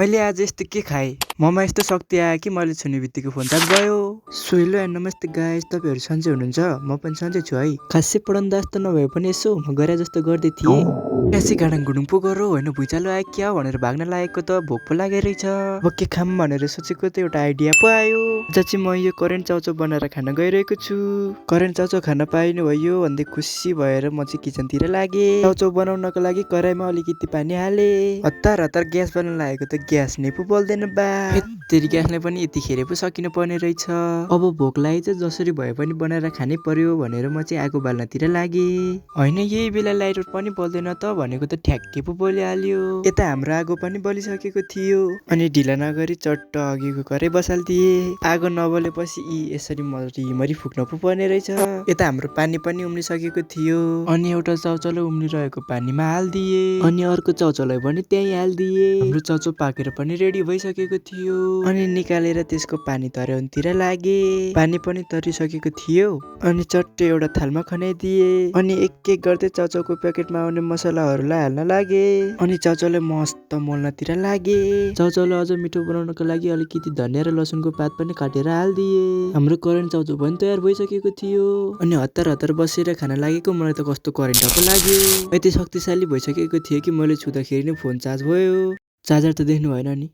मैले आज यस्तो के खाएँ? ममा यस्तो शक्ति आयो कि मैले छुने बित्तिकै फोन चार्ज भयो। सो हेलो एन्ड नमस्ते गाइस, तपाईँहरू सन्चै हुनुहुन्छ? म पनि सन्चै छु है। खासै पढन्दा जस्तो नभए पनि यसो म गरे जस्तो गर्दै थिएँ। ट्यासी गाडाङ गुडुङ पो गरौँ होइन, भुइँचालो आयो क्या भनेर भाग्न लागेको त भोक पो लागेको रहेछ। अब के खाम भनेर सोचेको त एउटा आइडिया पो आयो। आज चाहिँ म यो करेन्ट चाउचाउ बनाएर खान गइरहेको छु। करेन्ट चाउचाउ खान पाइनु भयो भन्दै खुसी भएर म चाहिँ किचनतिर लागेँ। चाउचाउ बनाउनको लागि कराईमा अलिकति पानी हाले। हतार हतार ग्यास बनाउन लागेको त ग्यास नै पो बल्दैन बा। फेरि ग्यासले पनि यतिखेर पो सकिनु पर्ने रहेछ। अब भोक लागि चाहिँ जसरी भए पनि बनाएर खानै पर्यो भनेर म चाहिँ आगो बाल्नतिर लागेँ। होइन यही बेला लाइटर पनि बल्दैन त भनेको त ठ्याक्कै पो बलिहाल्यो। यता हाम्रो आगो पनि बलिसकेको थियो। अनि ढिला नगरी चट्ट अघिको कराई बसाल्दिए। आगो नबलेपछि यसरी मरिमरी फुक्न पो पर्ने रहेछ। यता हाम्रो पानी पनि उम्लिसकेको थियो। अनि एउटा चाउचाउलाई उम्लिरहेको पानीमा हालिदिए। अनि अर्को चाउचाउलाई पनि त्यही हालिदिए। हाम्रो चाउचाउ पाकेर पनि रेडी भइसकेको थियो। अनि निकालेर त्यसको पानी तराउनतिर लागे। पानी पनि तरिसकेको थियो। अनि चट्ट एउटा थालमा खनाइदिए। अनि एक एक गर्दै चाउचाउको प्याकेटमा आउने मसलाहरूलाई हाल्न लागे। अनि चाउचाउलाई मस्त मोल्नतिर लागे। चाउचाउलाई अझ मिठो बनाउनको लागि अलिकति धनिया र लसुनको पात पनि काटेर हालिदिए। हाम्रो करेन्ट चाउचाउ पनि तयार भइसकेको थियो। अनि हतार हतार बसेर खान लागेको मलाई त कस्तो करेन्ट पो लाग्यो। यति शक्तिशाली भइसकेको थियो कि मैले छुँदाखेरि नै फोन चार्ज भयो। चार्जर त देख्नु भएन नि।